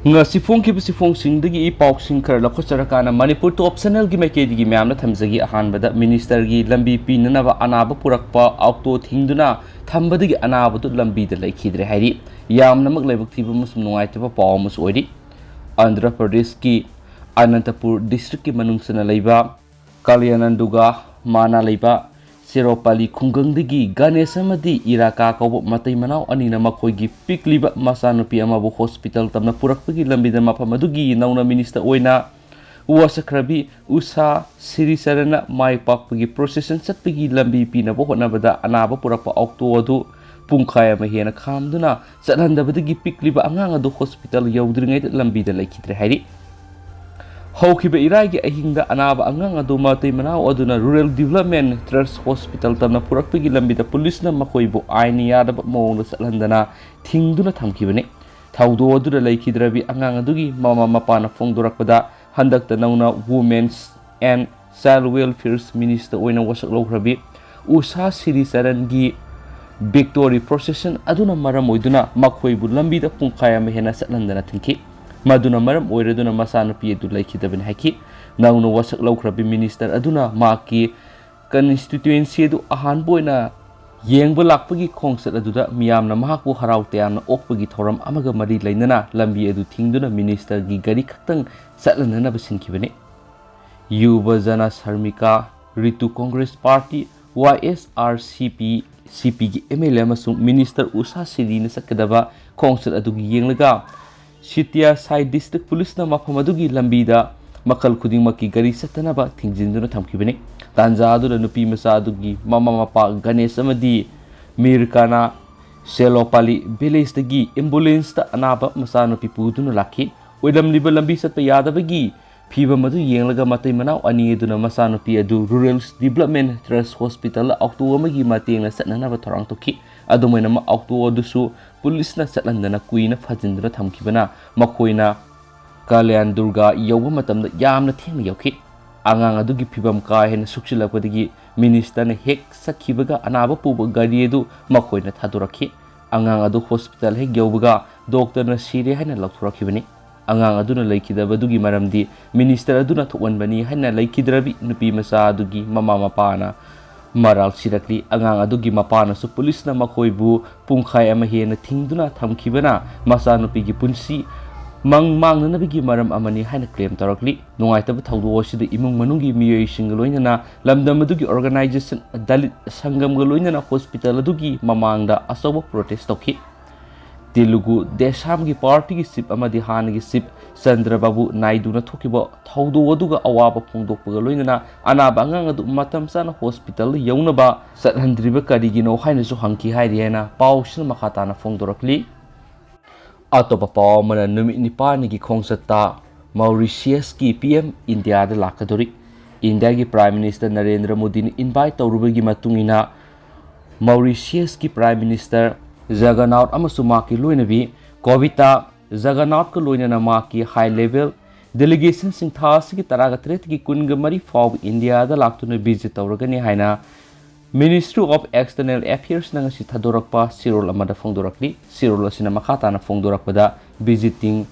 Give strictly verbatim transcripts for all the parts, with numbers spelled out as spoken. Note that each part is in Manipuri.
ꯉꯁꯤ ꯐꯣꯡꯈꯤꯕ ꯁꯤꯐꯣꯡꯁꯤꯡꯗꯒꯤ ꯏ ꯄꯥꯎꯁꯤꯡ ꯈꯔ ꯂꯧꯈꯠꯆꯔꯀꯥꯟꯗ ꯃꯅꯤꯄꯨꯔ ꯇꯣꯞ ꯆꯦꯅꯦꯜꯒꯤ ꯃꯥꯏꯀꯩꯗꯒꯤ ꯃꯌꯥꯝꯅ ꯊꯝꯖꯒꯦ꯫ ꯑꯍꯥꯟꯕꯗ ꯃꯤꯅꯤꯁꯇꯔꯒꯤ ꯂꯝꯕꯤ ꯄꯤꯅꯅꯕ ꯑꯅꯥꯕ ꯄꯨꯔꯛꯄ ꯑꯣꯛꯇꯣ ꯊꯤꯡꯗꯨꯅ ꯊꯝꯕꯗꯒꯤ ꯑꯅꯥꯕꯗꯨ ꯂꯝꯕꯤꯗ ꯂꯩꯈꯤꯗ꯭ꯔꯦ ꯍꯥꯏꯔꯤ꯫ ꯌꯥꯝꯅꯃꯛ ꯂꯥꯏꯕꯛ ꯊꯤꯕ ꯑꯃꯁꯨꯡ ꯅꯨꯡꯉꯥꯏꯇꯕ ꯄꯥꯎ ꯑꯃꯁꯨ ꯑꯣꯏꯔꯤ꯫ ꯑꯟꯙ꯭ꯔ ꯄ꯭ꯔꯗꯦꯁꯀꯤ ꯑꯅꯟꯇꯄꯨꯔ ꯗꯤꯁꯇ꯭ꯔꯤꯛꯀꯤ ꯃꯅꯨꯡ ꯆꯟꯅ ꯂꯩꯕ ꯀꯥꯂꯤꯌꯥꯅꯟꯗꯨꯒ ꯃꯥꯅ ꯂꯩꯕ ꯁꯦꯔꯣꯄꯥꯂꯤ ꯈꯨꯡꯒꯪꯗꯒꯤ ꯒꯅꯦꯁ ꯑꯃꯗꯤ ꯏꯔꯥꯀꯥ ꯀꯧꯕ ꯃꯇꯩ ꯃꯅꯥꯎ ꯑꯅꯤꯅ ꯃꯈꯣꯏꯒꯤ ꯄꯤꯛꯂꯤꯕ ꯃꯆꯥꯅꯨꯄꯤ ꯑꯃꯕꯨ ꯍꯣꯁꯄꯤꯇꯥꯜ ꯇꯝꯅ ꯄꯨꯔꯛꯄꯒꯤ ꯂꯝꯕꯤꯗ ꯃꯐꯝ ꯑꯗꯨꯒꯤ ꯅꯧꯅ ꯃꯤꯅꯤꯁꯇꯔ ꯑꯣꯏꯅ ꯋꯥꯁꯛꯈ꯭ꯔꯕꯤ ꯎꯁꯥ ꯁꯤꯔꯤꯆꯔꯟꯅ ꯃꯥꯏ ꯄꯥꯛꯄꯒꯤ ꯄ꯭ꯔꯣꯁꯦꯁꯟ ꯆꯠꯄꯒꯤ ꯂꯝꯕꯤ ꯄꯤꯅꯕ ꯍꯣꯠꯅꯕꯗ ꯑꯅꯥꯕ ꯄꯨꯔꯛꯄ ꯑꯣꯛꯇꯣ ꯑꯗꯨ ꯄꯨꯡꯈꯥꯏ ꯑꯃ ꯍꯦꯟꯅ ꯈꯥꯝꯗꯨꯅ ꯆꯠꯍꯟꯗꯕꯗꯒꯤ ꯄꯤꯛꯂꯤꯕ ꯑꯉꯥꯡ ꯑꯗꯨ ꯍꯣꯁꯄꯤꯇꯥꯜ ꯌꯧꯗ꯭ꯔꯤꯉꯩꯗ ꯂꯝꯕꯤꯗ ꯂꯩꯈꯤꯗ꯭ꯔꯦ ꯍꯥꯏꯔꯤ꯫ ꯍꯧꯈꯤꯕ ꯏꯔꯥꯏꯒꯤ ꯑꯍꯤꯡꯗ ꯑꯅꯥꯕ ꯑꯉꯥꯡ ꯑꯗꯨ ꯃꯇꯩ ꯃꯅꯥꯎ ꯑꯗꯨꯅ ꯔꯨꯔꯦꯜ ꯗꯤꯕꯂꯞꯃꯦꯟ ꯇ꯭ꯔꯁ ꯍꯣꯁꯄꯤꯇꯥꯜ ꯇꯝꯅ ꯄꯨꯔꯛꯄꯒꯤ ꯂꯝꯕꯤꯗ ꯄꯨꯂꯤꯁꯅ ꯃꯈꯣꯏꯕꯨ ꯑꯥꯏꯟ ꯌꯥꯗꯕ ꯃꯑꯣꯡꯗ ꯆꯠꯍꯟꯗꯅ ꯊꯤꯡꯗꯨꯅ ꯊꯝꯈꯤꯕꯅꯤ꯫ ꯊꯧꯗꯣꯛ ꯑꯗꯨꯗ ꯂꯩꯈꯤꯗ꯭ꯔꯕꯤ ꯑꯉꯥꯡ ꯑꯗꯨꯒꯤ ꯃꯃꯥ ꯃꯄꯥꯅ ꯐꯣꯡꯗꯣꯔꯛꯄꯗ, ꯍꯟꯗꯛꯇ ꯅꯧꯅ Women's and Child Welfare Minister ꯑꯣꯏꯅ ꯋꯥꯁꯛ ꯂꯧꯈ꯭ꯔꯕꯤ ꯎꯁꯥ ꯁꯤꯔꯤꯆꯔꯟꯒꯤ ꯚꯤꯛꯇꯣꯔꯤ ꯄ꯭ꯔꯣꯁꯦꯁꯟ ꯑꯗꯨꯅ ꯃꯔꯝ ꯑꯣꯏꯗꯨꯅ ꯃꯈꯣꯏꯕꯨ ꯂꯝꯕꯤꯗ ꯄꯨꯡꯈꯥꯏ ꯑꯃ ꯍꯦꯟꯅ ꯆꯠꯍꯟꯗꯅ ꯊꯤꯡꯈꯤ꯫ ꯃꯗꯨꯅ ꯃꯔꯝ ꯑꯣꯏꯔꯗꯨꯅ ꯃꯆꯥꯅꯨꯄꯤ ꯑꯗꯨ ꯂꯩꯈꯤꯗꯕꯅꯤ ꯍꯥꯏꯈꯤ꯫ ꯅꯧꯅ ꯋꯥꯁꯛ ꯂꯧꯈ꯭ꯔꯕꯤ ꯃꯤꯅꯤꯁꯇꯔ ꯑꯗꯨꯅ ꯃꯍꯥꯛꯀꯤ ꯀꯟꯁꯇꯤꯇ꯭ꯌꯨꯑꯦꯟꯁꯤ ꯑꯗꯨ ꯑꯍꯥꯟꯕ ꯑꯣꯏꯅ ꯌꯦꯡꯕ ꯂꯥꯛꯄꯒꯤ ꯈꯣꯡꯆꯠ ꯑꯗꯨꯗ ꯃꯤꯌꯥꯝꯅ ꯃꯍꯥꯛꯄꯨ ꯍꯔꯥꯎ ꯇꯌꯥꯝꯅ ꯑꯣꯛꯄꯒꯤ ꯊꯧꯔꯝ ꯑꯃꯒ ꯃꯔꯤ ꯂꯩꯅꯅ ꯂꯝꯕꯤ ꯑꯗꯨ ꯊꯤꯡꯗꯨꯅ ꯃꯤꯅꯤꯁꯇꯔꯒꯤ ꯒꯥꯔꯤ ꯈꯛꯇꯪ ꯆꯠꯍꯟꯅꯅꯕ ꯁꯤꯟꯈꯤꯕꯅꯤ꯫ ꯌꯨꯕ ꯖꯅ ꯁꯔꯃꯤꯀꯥ, ꯔꯤꯇꯨ ꯀꯣꯡꯒ꯭ꯔꯦꯁ ꯄꯥꯔꯇꯤ, ꯋꯥꯏ ꯑꯦꯁ ꯑꯥꯔ ꯁꯤ ꯄꯤ, ꯁꯤ ꯄꯤꯒꯤ ꯑꯦꯝ ꯑꯦꯜ ꯑꯦ ꯑꯃꯁꯨꯡ ꯃꯤꯅꯤꯁꯇꯔ ꯎꯁꯥ ꯁꯤꯔꯤꯅ ꯆꯠꯀꯗꯕ ꯈꯣꯡꯆꯠ ꯑꯗꯨꯒꯤ ꯌꯦꯡꯂꯒ ꯁꯤꯇꯤꯌꯥꯁꯥꯏ ꯗꯤꯁꯇ꯭ꯔꯤꯛ ꯄꯨꯂꯤꯁꯅ ꯃꯐꯝ ꯑꯗꯨꯒꯤ ꯂꯝꯕꯤꯗ ꯃꯈꯜ ꯈꯨꯗꯤꯡꯃꯛꯀꯤ ꯒꯥꯔꯤ ꯆꯠꯇꯅꯕ ꯊꯤꯡꯖꯤꯟꯗꯨꯅ ꯊꯝꯈꯤꯕꯅꯤ꯫ ꯇꯥꯟꯖꯥ ꯑꯗꯨꯗ ꯅꯨꯄꯤ ꯃꯆꯥ ꯑꯗꯨꯒꯤ ꯃꯃꯥ ꯃꯄꯥ ꯒꯅꯦꯁ ꯑꯃꯗꯤ ꯃꯤꯔꯀꯥꯅ ꯁꯦꯂꯣꯄꯥꯂꯤ ꯚꯤꯂꯦꯖꯇꯒꯤ ꯑꯦꯝꯕꯨꯂꯦꯟꯁꯇ ꯑꯅꯥꯕ ꯃꯆꯥꯅꯨꯄꯤ ꯄꯨꯗꯨꯅ ꯂꯥꯛꯈꯤ꯫ ꯑꯣꯏꯔꯝꯂꯤꯕ ꯂꯝꯕꯤ ꯆꯠꯄ ꯌꯥꯗꯕꯒꯤ ꯐꯤꯚꯝ ꯑꯗꯨ ꯌꯦꯡꯂꯒ ꯃꯇꯩ ꯃꯅꯥꯎ ꯑꯅꯤ ꯑꯗꯨꯅ ꯃꯆꯥꯅꯨꯄꯤ ꯑꯗꯨ ꯔꯨꯔꯦꯜ ꯗꯤꯕꯂꯞꯃꯦꯟ ꯇ꯭ꯔꯁ ꯍꯣꯁꯄꯤꯇꯥꯜꯗ ꯑꯣꯛꯇꯣ ꯑꯃꯒꯤ ꯃꯇꯦꯡꯅ ꯆꯠꯅꯅꯕ ꯊꯧꯔꯥꯡ ꯇꯧꯈꯤ꯫ ꯑꯗꯨꯝ ꯑꯣꯏꯅꯃꯛ, ꯑꯣꯛꯇꯣ ꯑꯗꯨꯁꯨ ꯄꯨꯂꯤꯁꯅ ꯆꯠꯍꯟꯗꯅ ꯀꯨꯏꯅ ꯐꯥꯖꯤꯟꯗꯨꯅ ꯊꯝꯈꯤꯕꯅ ꯃꯈꯣꯏꯅ ꯀꯥꯂꯤꯌꯥꯟ ꯗꯨꯔꯒꯥ ꯌꯧꯕ ꯃꯇꯝꯗ ꯌꯥꯝꯅ ꯊꯦꯡꯅ ꯌꯧꯈꯤ꯫ ꯑꯉꯥꯡ ꯑꯗꯨꯒꯤ ꯐꯤꯚꯝ ꯀꯥ ꯍꯦꯟꯅ ꯁꯣꯛꯆꯤꯜꯂꯛꯄꯗꯒꯤ ꯃꯤꯅꯤꯁꯇꯔꯅ ꯍꯦꯛ ꯆꯠꯈꯤꯕꯒ ꯑꯅꯥꯕ ꯄꯨꯕ ꯒꯥꯔꯤ ꯑꯗꯨ ꯃꯈꯣꯏꯅ ꯊꯥꯗꯣꯔꯛꯈꯤ꯫ ꯑꯉꯥꯡ ꯑꯗꯨ ꯍꯣꯁꯄꯤꯇꯥꯜ ꯍꯦꯛ ꯌꯧꯕꯒ ꯗꯣꯛꯇꯔꯅ ꯁꯤꯔꯦ ꯍꯥꯏꯅ ꯂꯥꯎꯊꯣꯔꯛꯈꯤꯕꯅꯤ꯫ ꯑꯉꯥꯡ ꯑꯗꯨꯅ ꯂꯩꯈꯤꯗꯕꯗꯨꯒꯤ ꯃꯔꯝꯗꯤ ꯃꯤꯅꯤꯁꯇꯔ ꯑꯗꯨꯅ ꯊꯣꯛꯍꯟꯕꯅꯤ ꯍꯥꯏꯅ ꯂꯩꯈꯤꯗ꯭ꯔꯕꯤ ꯅꯨꯄꯤ ꯃꯆꯥ ꯑꯗꯨꯒꯤ ꯃꯃꯥ ꯃꯄꯥꯅ ꯃꯔꯥꯜ ꯁꯤꯔꯛꯂꯤ꯫ ꯑꯉꯥꯡ ꯑꯗꯨꯒꯤ ꯃꯄꯥꯅꯁꯨ ꯄꯨꯂꯤꯁꯅ ꯃꯈꯣꯏꯕꯨ ꯄꯨꯡꯈꯥꯏ ꯑꯃ ꯍꯦꯟꯅ ꯊꯤꯡꯗꯨꯅ ꯊꯝꯈꯤꯕꯅ ꯃꯆꯥꯅꯨꯄꯤꯒꯤ ꯄꯨꯟꯁꯤ ꯃꯪ ꯃꯥꯡꯅꯅꯕꯒꯤ ꯃꯔꯝ ꯑꯃꯅꯤ ꯍꯥꯏꯅ ꯀ꯭ꯂꯦꯝ ꯇꯧꯔꯛꯂꯤ꯫ ꯅꯨꯡꯉꯥꯏꯇꯕ ꯊꯧꯗꯣꯛ ꯑꯁꯤꯗ ꯏꯃꯨꯡ ꯃꯅꯨꯡꯒꯤ ꯃꯤꯑꯣꯏꯁꯤꯡꯒ ꯂꯣꯏꯅꯅ ꯂꯝꯗꯝ ꯑꯗꯨꯒꯤ ꯑꯣꯔꯒꯅꯥꯏꯖꯦꯁꯟ ꯗꯂꯤꯠ ꯁꯪꯒꯝꯒ ꯂꯣꯏꯅꯅ ꯍꯣꯁꯄꯤꯇꯥꯜ ꯑꯗꯨꯒꯤ ꯃꯃꯥꯡꯗ ꯑꯆꯧꯕ ꯄ꯭ꯔꯣꯇꯦꯁ ꯇꯧꯈꯤ꯫ ꯇꯦꯂꯨꯒꯨ ꯗꯦꯁꯥꯝꯒꯤ ꯄꯥꯔꯇꯤꯒꯤ ꯆꯤꯞ ꯑꯃꯗꯤ ꯍꯥꯟꯅꯒꯤ ꯆꯤꯞ ꯆꯟꯗ꯭ꯔꯕꯥꯕꯨ ꯅꯥꯏꯗꯨꯅ ꯊꯣꯛꯈꯤꯕ ꯊꯧꯗꯣꯛ ꯑꯗꯨꯒ ꯑꯋꯥꯕ ꯐꯣꯡꯗꯣꯛꯄꯒ ꯂꯣꯏꯅꯅ ꯑꯅꯥꯕ ꯑꯉꯥꯡ ꯑꯗꯨ ꯃꯇꯝ ꯆꯥꯅ ꯍꯣꯁꯄꯤꯇꯥꯜꯗ ꯌꯧꯅꯕ ꯆꯠꯍꯟꯗ꯭ꯔꯤꯕ ꯀꯔꯤꯒꯤꯅꯣ ꯍꯥꯏꯅꯁꯨ ꯍꯪꯈꯤ ꯍꯥꯏꯔꯤ ꯍꯥꯏꯅ ꯄꯥꯎꯁꯤꯅ ꯃꯈꯥ ꯇꯥꯅ ꯐꯣꯡꯗꯣꯔꯛꯂꯤ꯫ ꯑꯇꯣꯞꯄ ꯄꯥꯎ ꯑꯃꯅ, ꯅꯨꯃꯤꯠ ꯅꯤꯄꯥꯟꯅꯤꯒꯤ ꯈꯣꯡꯆꯠꯇ ꯃꯥꯎꯔꯤꯁꯤꯌꯁꯀꯤ ꯄꯤ ꯑꯦꯝ ꯏꯟꯗꯤꯌꯥꯗ ꯂꯥꯛꯀꯗꯧꯔꯤ꯫ ꯏꯟꯗꯤꯌꯥꯒꯤ ꯄ꯭ꯔꯥꯏꯝ ꯃꯤꯅꯤꯁꯇꯔ ꯅꯔꯦꯟꯗ꯭ꯔ ꯃꯣꯗꯤꯅ ꯏꯟꯚꯥꯏꯠ ꯇꯧꯔꯨꯕꯒꯤ ꯃꯇꯨꯡ ꯏꯟꯅ ꯃꯥꯎꯔꯤꯁꯤꯌꯁꯀꯤ ꯄ꯭ꯔꯥꯏꯝ ꯃꯤꯅꯤꯁꯇꯔ ꯖꯒꯟꯅꯥꯊ ꯑꯃꯁꯨꯡ ꯃꯍꯥꯛꯀꯤ ꯂꯣꯏꯅꯕꯤ ꯀꯣꯕꯤꯇꯥ ꯖꯒꯟꯅꯥꯊꯀ ꯂꯣꯏꯅꯅ ꯃꯍꯥꯛꯀꯤ ꯍꯥꯏ ꯂꯦꯚꯦꯜ ꯗꯦꯂꯤꯒꯦꯁꯟꯁꯤꯡ ꯊꯥ ꯑꯁꯤꯒꯤ ꯇꯔꯥꯒ ꯇꯔꯦꯠꯇꯒꯤ ꯀꯨꯟꯒ ꯃꯔꯤ ꯐꯥꯎꯕ ꯏꯟꯗꯤꯌꯥꯗ ꯂꯥꯛꯇꯨꯅ ꯚꯤꯖꯤꯠ ꯇꯧꯔꯒꯅꯤ ꯍꯥꯏꯅ Ministry of External Affairsꯅ ꯉꯁꯤ ꯊꯥꯗꯣꯔꯛꯄ ꯆꯦꯔꯣꯜ ꯑꯃꯗ ꯐꯣꯡꯗꯣꯔꯛꯂꯤ꯫ ꯆꯦꯔꯣꯜ ꯑꯁꯤꯅ ꯃꯈꯥ ꯇꯥꯅ ꯐꯣꯡꯗꯣꯔꯛꯄꯗ, ꯚꯤꯖꯤꯇꯤꯡ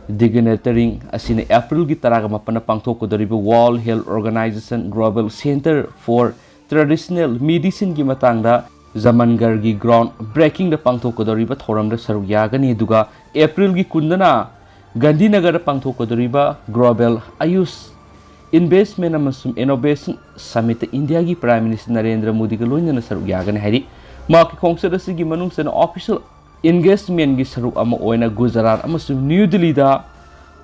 ꯗꯤꯒꯅꯦꯇꯔꯤꯡ ꯑꯁꯤꯅ ꯑꯦꯄ꯭ꯔꯤꯜꯒꯤ ꯇꯔꯥꯒ ꯃꯥꯄꯟꯗ ꯄꯥꯡꯊꯣꯛꯀꯗꯧꯔꯤꯕ World Health Organization Global Center for Traditional Medicineꯒꯤ ꯃꯇꯥꯡꯗ ꯖꯃꯟꯒꯔꯒꯤ ꯒ꯭ꯔꯥꯎꯟ ꯕ꯭ꯔꯦꯀꯤꯡꯗ ꯄꯥꯡꯊꯣꯛꯀꯗꯧꯔꯤꯕ ꯊꯧꯔꯝꯗ ꯁꯔꯨꯛ ꯌꯥꯒꯅꯤ꯫ ꯑꯗꯨꯒ ꯑꯦꯄ꯭ꯔꯤꯜꯒꯤ ꯀꯨꯟꯗꯅ ꯒꯥꯟꯙꯤꯅꯒꯔꯗ ꯄꯥꯡꯊꯣꯛꯀꯗꯧꯔꯤꯕ ꯒ꯭ꯂꯣꯕꯦꯜ ꯑꯌꯨꯁ ꯏꯟꯚꯦꯁ꯭ꯠꯃꯦꯟꯠ ꯑꯃꯁꯨꯡ ꯏꯅꯣꯚꯦꯁꯟ ꯁꯃꯤꯠꯇ ꯏꯟꯗꯤꯌꯥꯒꯤ ꯄ꯭ꯔꯥꯏꯝ ꯃꯤꯅꯤꯁꯇꯔ ꯅꯔꯦꯟꯗ꯭ꯔ ꯃꯣꯗꯤꯒ ꯂꯣꯏꯅꯅ ꯁꯔꯨꯛ ꯌꯥꯒꯅꯤ ꯍꯥꯏꯔꯤ꯫ ꯃꯍꯥꯛꯀꯤ ꯈꯣꯡꯆꯠ ꯑꯁꯤꯒꯤ ꯃꯅꯨꯡ ꯆꯟꯅ ꯑꯣꯐꯤꯁꯤꯌꯦꯜ ꯏꯟꯒꯦꯖꯃꯦꯟꯠꯀꯤ ꯁꯔꯨꯛ ꯑꯃ ꯑꯣꯏꯅ ꯒꯨꯖꯔꯥꯠ ꯑꯃꯁꯨꯡ ꯅ꯭ꯌꯨ ꯗꯤꯜꯂꯤꯗ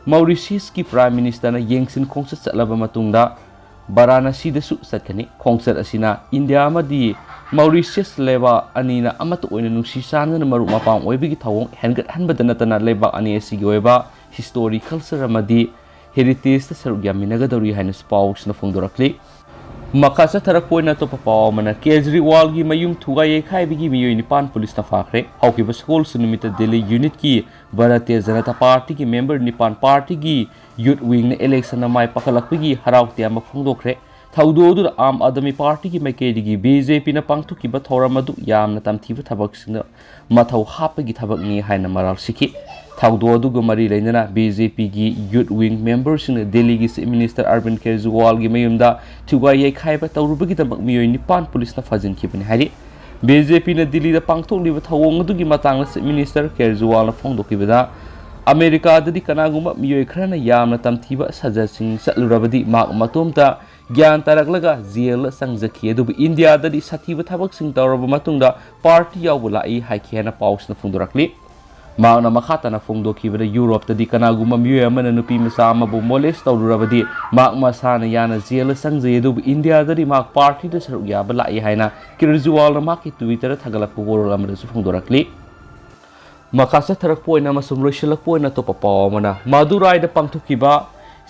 ꯃꯥꯎꯔꯤꯁꯤꯌꯁꯀꯤ ꯄ꯭ꯔꯥꯏꯝ ꯃꯤꯅꯤꯁꯇꯔꯅ ꯌꯦꯡꯁꯤꯟ ꯈꯣꯡꯆꯠ ꯆꯠꯂꯕ ꯃꯇꯨꯡꯗ ꯕꯔꯥꯅꯥꯁꯤꯗꯁꯨ ꯆꯠꯀꯅꯤ꯫ ꯈꯣꯡꯆꯠ ꯑꯁꯤꯅ ꯏꯟꯗꯤꯌꯥ ꯑꯃꯗꯤ ꯃꯥꯎꯔꯤꯁꯤꯌꯁ ꯂꯩꯕꯥꯛ ꯑꯅꯤꯅ ꯑꯃꯠꯇ ꯑꯣꯏꯅ ꯅꯨꯡꯁꯤ ꯆꯥꯟꯅꯅ ꯃꯔꯨꯞ ꯃꯄꯥꯡ ꯑꯣꯏꯕꯒꯤ ꯊꯧꯑꯣꯡ ꯍꯦꯟꯒꯠꯍꯟꯕꯗ ꯅꯠꯇꯅ ꯂꯩꯕꯥꯛ ꯑꯅꯤ ꯑꯁꯤꯒꯤ ꯑꯣꯏꯕ ꯍꯤꯁꯇꯣꯔꯤ, ꯀꯜꯆꯔ ꯑꯃꯗꯤ ꯍꯦꯔꯤꯇꯦꯖꯇ ꯁꯔꯨꯛ ꯌꯥꯃꯤꯟꯅꯒꯗꯧꯔꯤ ꯍꯥꯏꯅꯁꯨ ꯄꯥꯎꯁꯤꯅ ꯐꯣꯡꯗꯣꯔꯛꯂꯤ꯫ ꯃꯈꯥ ꯆꯠꯊꯔꯛꯄ ꯑꯣꯏꯅ ꯑꯇꯣꯞꯄ ꯄꯥꯎ ꯑꯃꯅ, ꯀꯦꯖꯔꯤꯋꯥꯜꯒꯤ ꯃꯌꯨꯝ ꯊꯨꯒꯥꯏ ꯌꯩꯈꯥꯏꯕꯒꯤ ꯃꯤꯑꯣꯏ ꯅꯤꯄꯥꯟ ꯄꯨꯂꯤꯁꯅ ꯐꯥꯈ꯭ꯔꯦ꯫ ꯍꯧꯈꯤꯕ ꯁꯒꯣꯜꯁꯦꯟ ꯅꯨꯃꯤꯠꯇ ꯗꯤꯜꯂꯤ ꯌꯨꯅꯤꯠꯀꯤ ꯚꯥꯔꯇꯤꯌ ꯖꯅꯇꯥ ꯄꯥꯔꯇꯤꯒꯤ ꯃꯦꯝꯕꯔ ꯅꯤꯄꯥꯟ ꯄꯥꯔꯇꯤꯒꯤ ꯌꯨꯠ ꯋꯤꯡꯅ ꯏꯂꯦꯛꯁꯟꯗ ꯃꯥꯏ ꯄꯥꯛꯍꯜꯂꯛꯄꯒꯤ ꯍꯔꯥꯎ ꯇꯌꯥꯝꯕ ꯐꯣꯡꯗꯣꯛꯈ꯭ꯔꯦ꯫ ꯊꯧꯗꯣꯛ ꯑꯗꯨꯗ ꯑꯥꯝ ꯑꯥꯗꯃꯤ ꯄꯥꯔꯇꯤꯒꯤ ꯃꯥꯏꯀꯩꯗꯒꯤ ꯕꯤ ꯖꯦ ꯄꯤꯅ ꯄꯥꯡꯊꯣꯛꯈꯤꯕ ꯊꯧꯔꯝ ꯑꯗꯨ ꯌꯥꯝꯅ ꯇꯝꯊꯤꯕ ꯊꯕꯛꯁꯤꯡꯗ ꯃꯊꯧ ꯍꯥꯞꯄꯒꯤ ꯊꯕꯛꯅꯤ ꯍꯥꯏꯅ ꯃꯔꯥꯜ ꯁꯤꯈꯤ꯫ ꯊꯧꯗꯣꯛ ꯑꯗꯨꯒ ꯃꯔꯤ ꯂꯩꯅꯅ ꯕꯤ ꯖꯦ ꯄꯤꯒꯤ ꯌꯨꯠ ꯋꯤꯡ ꯃꯦꯝꯕꯔꯁꯤꯡꯅ ꯗꯦꯜꯂꯤꯒꯤ ꯆꯤꯐ ꯃꯤꯅꯤꯁꯇꯔ ꯑꯔꯕꯤꯟ ꯀꯦꯖꯔꯤꯋꯥꯜꯒꯤ ꯃꯌꯨꯝꯗ ꯊꯨꯒꯥꯏ ꯌꯩꯈꯥꯏꯕ ꯇꯧꯔꯨꯕꯒꯤꯗꯃꯛ ꯃꯤꯑꯣꯏ ꯅꯤꯄꯥꯟ ꯄꯨꯂꯤꯁꯅ ꯐꯥꯖꯤꯟꯈꯤꯕꯅꯤ ꯍꯥꯏꯔꯤ꯫ ꯕꯤ ꯖꯦ ꯄꯤꯅ ꯗꯤꯜꯂꯤꯗ ꯄꯥꯡꯊꯣꯛꯂꯤꯕ ꯊꯧꯑꯣꯡ ꯑꯗꯨꯒꯤ ꯃꯇꯥꯡꯗ ꯆꯤꯐ ꯃꯤꯅꯤꯁꯇꯔ ꯀꯦꯖꯔꯤꯋꯥꯜꯅ ꯐꯣꯡꯗꯣꯛꯈꯤꯕꯗ, ꯑꯃꯦꯔꯤꯀꯥꯗꯗꯤ ꯀꯅꯥꯒꯨꯝꯕ ꯃꯤꯑꯣꯏ ꯈꯔꯅ ꯌꯥꯝꯅ ꯇꯝꯊꯤꯕ ꯁꯖꯥꯁꯤꯡ ꯆꯠꯂꯨꯔꯕꯗꯤ ꯃꯍꯥꯛ ꯃꯇꯣꯝꯇ ꯒ꯭ꯌꯥꯟ ꯇꯥꯔꯛꯂꯒ ꯖꯦꯜꯗ ꯆꯪꯖꯈꯤ, ꯑꯗꯨꯕꯨ ꯏꯟꯗꯤꯌꯥꯗꯗꯤ ꯁꯥꯊꯤꯕ ꯊꯕꯛꯁꯤꯡ ꯇꯧꯔꯕ ꯃꯇꯨꯡꯗ ꯄꯥꯔꯇꯤ ꯌꯥꯎꯕ ꯂꯥꯛꯏ ꯍꯥꯏꯈꯤ ꯍꯥꯏꯅ ꯄꯥꯎꯁꯤꯅ ꯐꯣꯡꯗꯣꯔꯛꯂꯤ꯫ ꯃꯍꯥꯛꯅ ꯃꯈꯥ ꯇꯥꯅ ꯐꯣꯡꯗꯣꯛꯈꯤꯕꯗ, ꯌꯨꯔꯣꯞꯇꯗꯤ ꯀꯅꯥꯒꯨꯝꯕ ꯃꯤꯑꯣꯏ ꯑꯃꯅ ꯅꯨꯄꯤ ꯃꯆꯥ ꯑꯃꯕꯨ ꯃꯣꯂꯦꯁ ꯇꯧꯔꯨꯔꯕꯗꯤ ꯃꯍꯥꯛ ꯃꯁꯥꯅ ꯌꯥꯅ ꯖꯦꯜꯗ ꯆꯪꯖꯩ, ꯑꯗꯨꯕꯨ ꯏꯟꯗꯤꯌꯥꯗꯗꯤ ꯃꯍꯥꯛ ꯄꯥꯔꯇꯤꯗ ꯁꯔꯨꯛ ꯌꯥꯕ ꯂꯥꯛꯏ ꯍꯥꯏꯅ ꯀꯦꯖꯔꯤꯋꯥꯜꯅ ꯃꯍꯥꯛꯀꯤ ꯇ꯭ꯋꯤꯇꯔꯗ ꯊꯥꯒꯠꯂꯛꯄ ꯋꯥꯔꯣꯜ ꯑꯃꯗꯁꯨ ꯐꯣꯡꯗꯣꯔꯛꯂꯤ꯫ ꯃꯈꯥ ꯆꯠꯊꯔꯛꯄ ꯑꯣꯏꯅ ꯑꯃꯁꯨꯡ ꯂꯣꯏꯁꯤꯜꯂꯛꯄ ꯑꯣꯏꯅ ꯑꯇꯣꯞꯄ ꯄꯥꯎ ꯑꯃꯅ, ꯃꯗꯨꯔꯥꯏꯗ ꯄꯥꯡꯊꯣꯛꯈꯤꯕ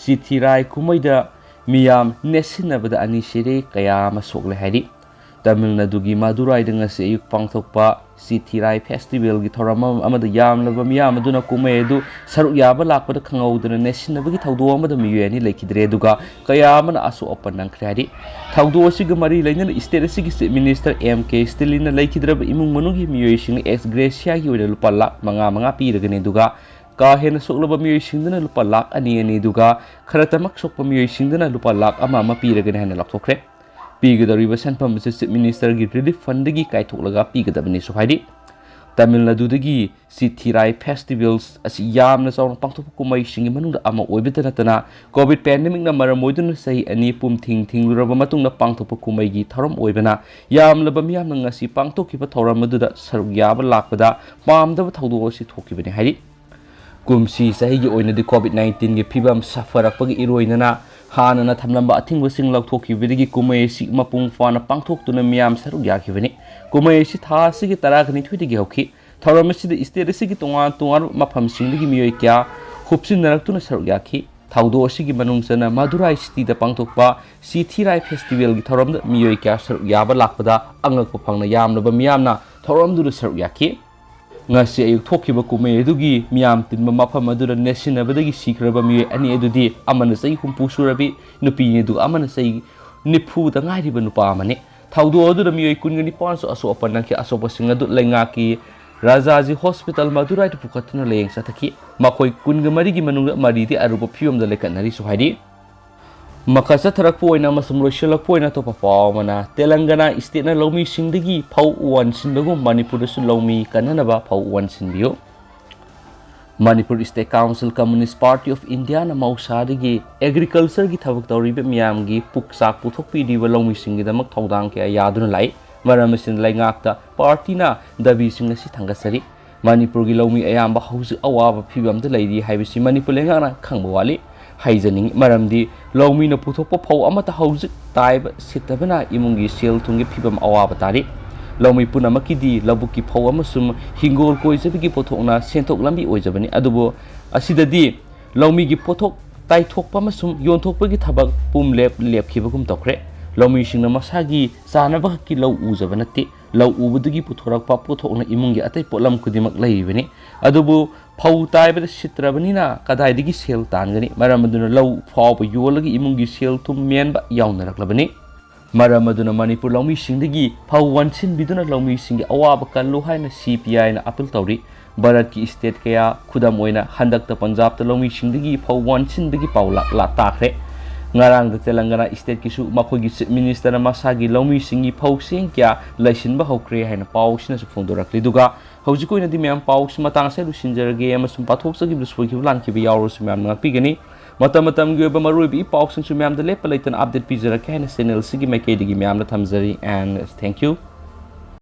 ꯆꯤꯊꯤꯔꯥꯏ ꯀꯨꯝꯍꯩꯗ ꯃꯤꯌꯥꯝ ꯅꯦꯠꯁꯤꯟꯅꯕꯗ ꯑꯅꯤ ꯁꯤꯔꯦ, ꯀꯌꯥ ꯑꯃ ꯁꯣꯛꯂꯦ ꯍꯥꯏꯔꯤ꯫ ꯇꯥꯃꯤꯜ ꯅꯥꯗꯨꯒꯤ ꯃꯗꯨꯔꯥꯏꯗ ꯉꯁꯤ ꯑꯌꯨꯛ ꯄꯥꯡꯊꯣꯛꯄ ꯆꯤꯊꯤꯔꯥꯏ ꯐꯦꯁꯇꯤꯚꯦꯜꯒꯤ ꯊꯧꯔꯝ ꯑꯃ-, ꯑꯃꯗ ꯌꯥꯝꯂꯕ ꯃꯤꯌꯥꯝ ꯑꯗꯨꯅ ꯀꯨꯝꯍꯩ ꯑꯗꯨ ꯁꯔꯨꯛ ꯌꯥꯕ ꯂꯥꯛꯄꯗ ꯈꯪꯍꯧꯗꯅ ꯅꯦꯠꯁꯤꯟꯅꯕꯒꯤ ꯊꯧꯗꯣꯛ ꯑꯃꯗ ꯃꯤꯑꯣꯏ ꯑꯅꯤ ꯂꯩꯈꯤꯗ꯭ꯔꯦ, ꯑꯗꯨꯒ ꯀꯌꯥ ꯑꯃꯅ ꯑꯁꯣꯛ ꯑꯄꯟ ꯅꯪꯈ꯭ꯔꯦ ꯍꯥꯏꯔꯤ꯫ ꯊꯧꯗꯣꯛ ꯑꯁꯤꯒ ꯃꯔꯤ ꯂꯩꯅꯅ ꯁ꯭ꯇꯦꯠ ꯑꯁꯤꯒꯤ ꯆꯤꯐ ꯃꯤꯅꯤꯁꯇꯔ ꯑꯦꯝ ꯀꯦ ꯁ꯭ꯇꯦꯂꯤꯟꯅ ꯂꯩꯈꯤꯗ꯭ꯔꯕ ꯏꯃꯨꯡ ꯃꯅꯨꯡꯒꯤ ꯃꯤꯑꯣꯏꯁꯤꯡꯅ ꯑꯦꯛꯁ ꯒ꯭ꯔꯦꯁꯤꯌꯥꯒꯤ ꯑꯣꯏꯅ ꯂꯨꯄꯥ ꯂꯥꯈ ꯃꯉꯥ ꯃꯉꯥ ꯄꯤꯔꯒꯅꯤ, ꯑꯗꯨꯒ ꯀꯥ ꯍꯦꯟꯅ ꯁꯣꯛꯂꯕ ꯃꯤꯑꯣꯏꯁꯤꯡꯗꯨꯅ ꯂꯨꯄꯥ ꯂꯥꯈ ꯑꯅꯤ ꯑꯅꯤ, ꯑꯗꯨꯒ ꯈꯔꯇꯃꯛ ꯁꯣꯛꯄ ꯃꯤꯑꯣꯏꯁꯤꯡꯗꯨꯅ ꯂꯨꯄꯥ ꯂꯥꯈ ꯑꯃ ꯑꯃ ꯄꯤꯔꯒꯅꯤ ꯍꯥꯏꯅ ꯂꯥꯎꯊꯣꯛꯈ꯭ꯔꯦ꯫ ꯄꯤꯒꯗꯧꯔꯤꯕ ꯁꯦꯟꯐꯝ ꯑꯁꯤ ꯆꯤꯐ ꯃꯤꯅꯤꯁꯇꯔꯒꯤ ꯔꯤꯂꯤꯐ ꯐꯟꯗꯒꯤ ꯀꯥꯏꯊꯣꯛꯂꯒ ꯄꯤꯒꯗꯕꯅꯤꯁꯨ ꯍꯥꯏꯔꯤ꯫ ꯇꯥꯃꯤꯜ ꯅꯥꯗꯨꯗꯒꯤ ꯆꯤꯊꯤꯔꯥꯏ ꯐꯦꯁꯇꯤꯚꯦꯜꯁ ꯑꯁꯤ ꯌꯥꯝꯅ ꯆꯥꯎꯅ ꯄꯥꯡꯊꯣꯛꯄ ꯀꯨꯝꯍꯩꯁꯤꯡꯒꯤ ꯃꯅꯨꯡꯗ ꯑꯃ ꯑꯣꯏꯕꯇ ꯅꯠꯇꯅ, ꯀꯣꯚꯤꯗ ꯄꯦꯟꯗꯦꯃꯤꯛꯅ ꯃꯔꯝ ꯑꯣꯏꯗꯨꯅ ꯆꯍꯤ ꯑꯅꯤ ꯄꯨꯝ ꯊꯤꯡ ꯊꯤꯡꯂꯨꯔꯕ ꯃꯇꯨꯡꯗ ꯄꯥꯡꯊꯣꯛꯄ ꯀꯨꯝꯍꯩꯒꯤ ꯊꯧꯔꯝ ꯑꯣꯏꯕꯅ, ꯌꯥꯝꯂꯕ ꯃꯤꯌꯥꯝꯅ ꯉꯁꯤ ꯄꯥꯡꯊꯣꯛꯈꯤꯕ ꯊꯧꯔꯝ ꯑꯗꯨꯗ ꯁꯔꯨꯛ ꯌꯥꯕ ꯂꯥꯛꯄꯗ ꯄꯥꯝꯗꯕ ꯊꯧꯗꯣꯛ ꯑꯁꯤ ꯊꯣꯛꯈꯤꯕꯅꯤ ꯍꯥꯏꯔꯤ꯫ ꯀꯨꯝꯁꯤ ꯆꯍꯤꯒꯤ ꯑꯣꯏꯅꯗꯤ ꯀꯣꯚꯤꯗ ꯅꯥꯏꯟꯇꯤꯟꯒꯤ ꯐꯤꯕꯝ ꯁꯥꯐꯔꯛꯄꯒ ꯏꯔꯣꯏꯅꯅ ꯍꯥꯟꯅꯅ ꯊꯝꯂꯝꯕ ꯑꯊꯤꯡꯕꯁꯤꯡ ꯂꯧꯊꯣꯛꯈꯤꯕꯗꯒꯤ ꯀꯨꯝꯍꯩ ꯑꯁꯤ ꯃꯄꯨꯡ ꯐꯥꯅ ꯄꯥꯡꯊꯣꯛꯇꯨꯅ ꯃꯤꯌꯥꯝ ꯁꯔꯨꯛ ꯌꯥꯈꯤꯕꯅꯤ꯫ ꯀꯨꯝꯍꯩ ꯑꯁꯤ ꯊꯥ ꯑꯁꯤꯒꯤ ꯇꯔꯥꯅꯤꯊꯣꯏꯗꯒꯤ ꯍꯧꯈꯤ꯫ ꯊꯧꯔꯝ ꯑꯁꯤꯗ ꯁ꯭ꯇꯦꯠ ꯑꯁꯤꯒꯤ ꯇꯣꯉꯥꯟ ꯇꯣꯉꯥꯟꯕ ꯃꯐꯝꯁꯤꯡꯗꯒꯤ ꯃꯤꯑꯣꯏ ꯀꯌꯥ ꯍꯨꯞꯆꯤꯟꯅꯔꯛꯇꯨꯅ ꯁꯔꯨꯛ ꯌꯥꯈꯤ꯫ ꯊꯧꯗꯣꯛ ꯑꯁꯤꯒꯤ ꯃꯅꯨꯡ ꯆꯟꯅ ꯃꯗꯨꯔꯥꯏ ꯁꯤꯇꯤꯗ ꯄꯥꯡꯊꯣꯛꯄ ꯆꯤꯊꯤꯔꯥꯏ ꯐꯦꯁꯇꯤꯚꯦꯜꯒꯤ ꯊꯧꯔꯝꯗ ꯃꯤꯑꯣꯏ ꯀꯌꯥ ꯁꯔꯨꯛ ꯌꯥꯕ ꯂꯥꯛꯄꯗ ꯑꯉꯛꯄ ꯐꯪꯅ ꯌꯥꯝꯂꯕ ꯃꯤꯌꯥꯝꯅ ꯊꯧꯔꯝꯗꯨꯗ ꯁꯔꯨꯛ ꯌꯥꯈꯤ꯫ ꯉꯁꯤ ꯑꯌꯨꯛ ꯊꯣꯛꯈꯤꯕ ꯀꯨꯝꯍꯩ ꯑꯗꯨꯒꯤ ꯃꯤꯌꯥꯝ ꯇꯤꯟꯕ ꯃꯐꯝ ꯑꯗꯨꯗ ꯅꯦꯠꯁꯤꯟꯅꯕꯗꯒꯤ ꯁꯤꯈ꯭ꯔꯕ ꯃꯤꯑꯣꯏ ꯑꯅꯤ ꯑꯗꯨꯗꯤ ꯑꯃꯅ ꯆꯍꯤ ꯍꯨꯝꯐꯨ ꯁꯨꯔꯕꯤ ꯅꯨꯄꯤꯅꯤ, ꯑꯗꯨꯒ ꯑꯃꯅ ꯆꯍꯤ ꯅꯤꯐꯨꯗ ꯉꯥꯏꯔꯤꯕ ꯅꯨꯄꯥ ꯑꯃꯅꯤ꯫ ꯊꯧꯗꯣꯛ ꯑꯗꯨꯗ ꯃꯤꯑꯣꯏ ꯀꯨꯟꯒ ꯅꯤꯄꯥꯟꯁꯨ ꯑꯁꯣꯛ ꯑꯄꯟ ꯅꯪꯈꯤ꯫ ꯑꯁꯣꯛꯄꯁꯤꯡ ꯑꯗꯨ ꯂꯩꯉꯥꯛꯀꯤ ꯔꯥꯖꯥꯖꯤ ꯍꯣꯁꯄꯤꯇꯥꯜ ꯃꯗꯨꯔꯥꯏꯗ ꯄꯨꯈꯠꯇꯨꯅ ꯂꯥꯌꯦꯡ ꯆꯠꯊꯈꯤ꯫ ꯃꯈꯣꯏ ꯀꯨꯟꯒ ꯃꯔꯤꯒꯤ ꯃꯅꯨꯡꯗ ꯃꯔꯤꯗꯤ ꯑꯔꯨꯕ ꯐꯤꯕꯝꯗ ꯂꯩꯈꯠꯅꯔꯤꯁꯨ ꯍꯥꯏꯔꯤ꯫ ꯃꯈꯥ ꯆꯠꯊꯔꯛꯄ ꯑꯣꯏꯅ ꯑꯃꯁꯨꯡ ꯂꯣꯏꯁꯤꯜꯂꯛꯄ ꯑꯣꯏꯅ ꯑꯇꯣꯞꯄ ꯄꯥꯎ ꯑꯃꯅ, ꯇꯦꯂꯪꯒꯅꯥ ꯁ꯭ꯇꯦꯠꯅ ꯂꯧꯃꯤꯁꯤꯡꯗꯒꯤ ꯐꯧ ꯋꯥꯟꯁꯤꯟꯕꯒꯨꯝ ꯃꯅꯤꯄꯨꯔꯗꯁꯨ ꯂꯧꯃꯤ ꯀꯟꯅꯅꯕ ꯐꯧ ꯋꯥꯟꯁꯤꯟꯕꯤꯌꯨ꯫ Manipur state council communist party of ꯏꯟꯗꯤꯌꯥꯅ ꯃꯍꯧꯁꯥꯗꯒꯤ ꯑꯦꯒ꯭ꯔꯤꯀꯜꯆꯔꯒꯤ ꯊꯕꯛ ꯇꯧꯔꯤꯕ ꯃꯤꯌꯥꯝꯒꯤ ꯄꯨꯛꯆꯥꯛ ꯄꯨꯊꯣꯛꯄꯤꯔꯤꯕ ꯂꯧꯃꯤꯁꯤꯡꯒꯤꯗꯃꯛ ꯊꯧꯗꯥꯡ ꯀꯌꯥ ꯌꯥꯗꯨꯅ ꯂꯥꯛꯏ꯫ ꯃꯔꯝ ꯑꯁꯤꯅ ꯂꯩꯉꯥꯛꯇ ꯄꯥꯔꯇꯤꯅ ꯗꯥꯕꯤꯁꯤꯡ ꯑꯁꯤ ꯊꯥꯡꯒꯠꯆꯔꯤ꯫ ꯃꯅꯤꯄꯨꯔꯒꯤ ꯂꯧꯃꯤ ꯑꯌꯥꯝꯕ ꯍꯧꯖꯤꯛ ꯑꯋꯥꯕ ꯐꯤꯕꯝꯗ ꯂꯩꯔꯤ ꯍꯥꯏꯕꯁꯤ ꯃꯅꯤꯄꯨꯔ ꯂꯩꯉꯥꯛꯅ ꯈꯪꯕ ꯋꯥꯠꯂꯤ ꯍꯥꯏꯖꯅꯤꯡꯏ꯫ ꯃꯔꯝꯗꯤ ꯂꯧꯃꯤꯅ ꯄꯨꯊꯣꯛꯄ ꯐꯧ ꯑꯃꯠꯇ ꯍꯧꯖꯤꯛ ꯇꯥꯏꯕ ꯁꯤꯠꯇꯕꯅ ꯏꯃꯨꯡꯒꯤ ꯁꯦꯜ ꯊꯨꯝꯒꯤ ꯐꯤꯕꯝ ꯑꯋꯥꯕ ꯇꯥꯔꯤ꯫ ꯂꯧꯃꯤ ꯄꯨꯝꯅꯃꯛꯀꯤꯗꯤ ꯂꯧꯕꯨꯛꯀꯤ ꯐꯧ ꯑꯃꯁꯨꯡ ꯍꯤꯡꯒꯣꯜ ꯀꯣꯏꯖꯕꯒꯤ ꯄꯣꯠꯊꯣꯛꯅ ꯁꯦꯟꯊꯣꯛ ꯂꯝꯕꯤ ꯑꯣꯏꯖꯕꯅꯤ꯫ ꯑꯗꯨꯕꯨ ꯑꯁꯤꯗꯗꯤ ꯂꯧꯃꯤꯒꯤ ꯄꯣꯠꯊꯣꯛ ꯇꯥꯏꯊꯣꯛꯄ ꯑꯃꯁꯨꯡ ꯌꯣꯟꯊꯣꯛꯄꯒꯤ ꯊꯕꯛ ꯄꯨꯝꯂꯦꯞ ꯂꯦꯞꯈꯤꯕꯒꯨꯝ ꯇꯧꯈ꯭ꯔꯦ꯫ ꯂꯧꯃꯤꯁꯤꯡꯅ ꯃꯁꯥꯒꯤ ꯆꯥꯅꯕ ꯈꯛꯀꯤ ꯂꯧ ꯎꯖꯕ ꯅꯠꯇꯦ, ꯂꯧ ꯎꯕꯗꯒꯤ ꯄꯨꯊꯣꯔꯛꯄ ꯄꯣꯠꯊꯣꯛꯅ ꯏꯃꯨꯡꯒꯤ ꯑꯇꯩ ꯄꯣꯠꯂꯝ ꯈꯨꯗꯤꯡꯃꯛ ꯂꯩꯔꯤꯕꯅꯤ꯫ ꯑꯗꯨꯕꯨ ꯐꯧ ꯇꯥꯏꯕꯗ ꯁꯤꯠꯇ꯭ꯔꯕꯅꯤꯅ ꯀꯗꯥꯏꯗꯒꯤ ꯁꯦꯜ ꯇꯥꯟꯒꯅꯤ? ꯃꯔꯝ ꯑꯗꯨꯅ ꯂꯧ ꯐꯥꯎꯕ ꯌꯣꯜꯂꯒ ꯏꯃꯨꯡꯒꯤ ꯁꯦꯜ ꯊꯨꯝ ꯃꯦꯟꯕ ꯌꯥꯎꯅꯔꯛꯂꯕꯅꯤ꯫ ꯃꯔꯝ ꯑꯗꯨꯅ ꯃꯅꯤꯄꯨꯔ ꯂꯧꯃꯤꯁꯤꯡꯗꯒꯤ ꯐꯧ ꯋꯥꯟꯁꯤꯟꯕꯤꯗꯨꯅ ꯂꯧꯃꯤꯁꯤꯡꯒꯤ ꯑꯋꯥꯕ ꯀꯜꯂꯨ ꯍꯥꯏꯅ ꯁꯤ ꯄꯤ ꯑꯥꯏꯅ ꯑꯥꯄꯤꯜ ꯇꯧꯔꯤ꯫ ꯚꯥꯔꯠꯀꯤ ꯁ꯭ꯇꯦꯠ ꯀꯌꯥ, ꯈꯨꯗꯝ ꯑꯣꯏꯅ ꯍꯟꯗꯛꯇ ꯄꯟꯖꯥꯕꯇ ꯂꯧꯃꯤꯁꯤꯡꯗꯒꯤ ꯐꯧ ꯋꯥꯟꯁꯤꯟꯕꯒꯤ ꯄꯥꯎ ꯂꯥꯛ ꯂꯥꯛ ꯇꯥꯈ꯭ꯔꯦ꯫ ꯉꯔꯥꯡꯗ ꯇꯦꯂꯪꯒꯅꯥ ꯁ꯭ꯇꯦꯠꯀꯤꯁꯨ ꯃꯈꯣꯏꯒꯤ ꯆꯤꯐ ꯃꯤꯅꯤꯁꯇꯔꯅ ꯃꯁꯥꯒꯤ ꯂꯧꯃꯤꯁꯤꯡꯒꯤ ꯐꯧꯁꯤꯡ ꯀꯌꯥ ꯂꯩꯁꯤꯟꯕ ꯍꯧꯈ꯭ꯔꯦ ꯍꯥꯏꯅ ꯄꯥꯎꯁꯤꯅꯁꯨ ꯐꯣꯡꯗꯣꯔꯛꯂꯤ꯫ ꯑꯗꯨꯒ ꯍꯧꯖꯤꯛꯀꯤ ꯑꯣꯏꯅꯗꯤ ꯃꯌꯥꯝ ꯄꯥꯎꯁꯤ ꯃꯇꯥꯡ ꯑꯁꯤꯗ ꯂꯣꯏꯁꯤꯟꯖꯔꯒꯦ ꯑꯃꯁꯨꯡ ꯄꯥꯊꯣꯛꯆꯈꯤꯕꯗ ꯁꯣꯏꯈꯤꯕ ꯂꯥꯟꯈꯤꯕ ꯌꯥꯎꯔꯁꯨ ꯃꯌꯥꯝꯅ ꯉꯥꯛꯄꯤꯒꯅꯤ꯫ ꯃꯇꯝ ꯃꯇꯝꯒꯤ ꯑꯣꯏꯕ ꯃꯔꯨꯑꯣꯏꯕ ꯏ ꯄꯥꯎꯁꯤꯡꯁꯨ ꯃꯌꯥꯝꯗ ꯂꯦꯞꯄ ꯂꯩꯇꯅ ꯑꯞꯗꯦꯠ ꯄꯤꯖꯔꯛꯀꯦ ꯍꯥꯏꯅ ꯆꯦꯅꯦꯜꯁꯤꯒꯤ ꯃꯥꯏꯀꯩꯗꯒꯤ ꯃꯌꯥꯝꯗ ꯊꯝꯖꯔꯤ꯫ And thank you꯫